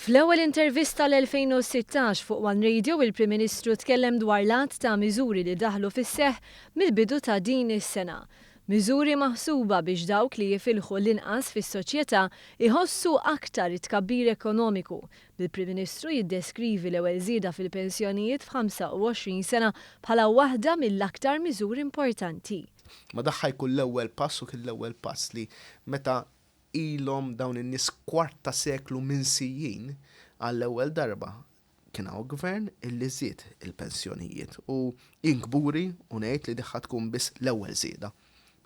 Fl-ewwel intervista l-2016 fuq One Radio, il-Prim Ministru tkellem dwar l-għadd ta' miżuri li daħlu fis-seħħ mill-bidu ta' din is-sena. Miżuri maħsuba biex dawk li jifilħu l-inqas fis-soċjetà iħossu aktar it-tkabbir ekonomiku, bil-Prim Ministru jiddeskrivi l-ewwel żieda fil-pensjonijiet f'25 sena bħala waħda mill-aktar miżuri importanti. Ma dak ħa jkun l-ewwel pass u kien l-ewwel pass li meta ilhom dawn in-nies kwart ta' seklu minsijin, għall-ewwel darba kien hawn gvern illi żied il-pensjonijiet u jien kburi u ngħid li din ħa tkun biss l-ewwel żieda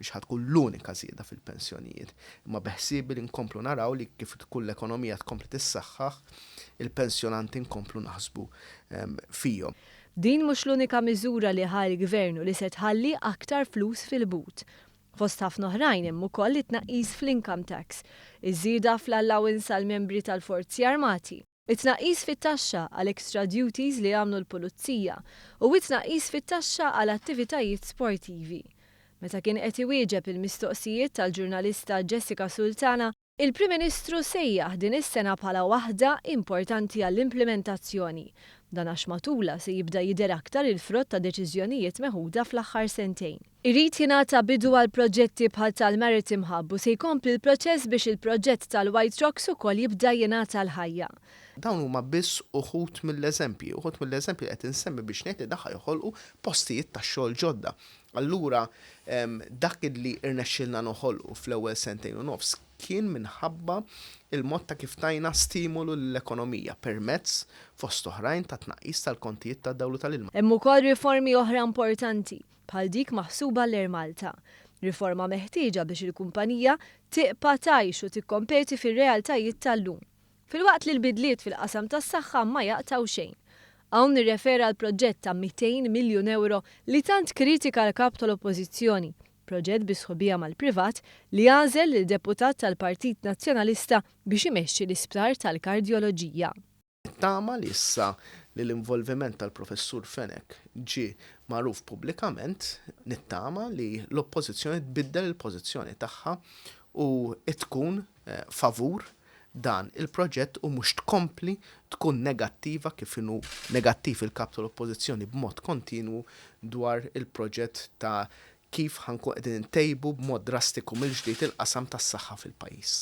biex ħa tkun l-unika żieda fil-pensjonijiet. Imma beħsiebi li nkomplu naraw li kif tkun l-ekonomija tkompli tissaħħaħ, il-pensjonanti nkomplu naħsbu fihom. Din mhux l-unika miżura li ħa l-gvern u li se tħalli aktar flus fil-but. Fost ħafna oħrajn hemm ukoll it-tnaqqis fl-income tax, iż-żieda fl-allowance għal membri tal-Forzi Armati, it-tnaqqis fit-taxxa għal extra duties li għamlu l-pulizija u it-tnaqqis fit-taxxa għal attivitajiet sportivi. Meta kien qed iwieġeb il-mistoqsijiet tal-ġurnalista Jessica Sultana, il-Prim Ministru sejjaħ din is-sena bħala waħda importanti għall-implementazzjoni. Dan għax matulha se jibda jidher aktar il-frott ta' deċiżjonijiet meħuda fl-aħħar sentejn. Irid jingħata bidu għal proġetti bħal tal-Maritime Hub u se jkompli l-proċess biex il-proġett tal-White Rocks ukoll jibda jingħata l-ħajja. Dawn huma biss uħud mill-eżempji li qed insemmi biex ngħid li dawn joħolqu postijiet ta' xogħol ġodda. Allura dak li irnexxilna noħolqu fl-ewwel sentejn u nofs kien minħabba il-mod ta' kif tajna stimolu l-ekonomija permezz, fost oħrajn, ta' tnaqqis tal-kontijiet tad-dawl u tal-ilma. Hemm ukoll riformi oħra importanti bħal dik maħsuba l-Air Malta. Riforma meħtieġa biex il-kumpanija tibqa' tgħix u tikkompeti fir-realtajiet tal-lum. Filwaqt li l-bidliet fil-qasam tas-saħħa ma jaqtaw xejn. Hawn nirrefera l-proġett ta' 200 miljun euro li tant kritika l-kap tal-Oppożizzjoni, proġett bi sħubija mal-privat li għażel il-deputat tal-Partit Nazzjonalista biex imexxi l-isptar tal-kardjoloġija. Tama li issa li l-involviment tal-professur Fenech ġi magħruf pubblikament, nittama li l-oppożizzjoni tbiddel il-pożizzjoni tagħha u tkun favur dan il-proġett u mhux tkompli tkun negattiva kif inhu negattiv il-kap tal-oppożizzjoni b'mod kontinwu dwar il-proġett ta' kif ħa nkunu qegħdin intejbu b'mod drastiku mill-ġdid il-qasam tas-saħħa fil-pajjiż.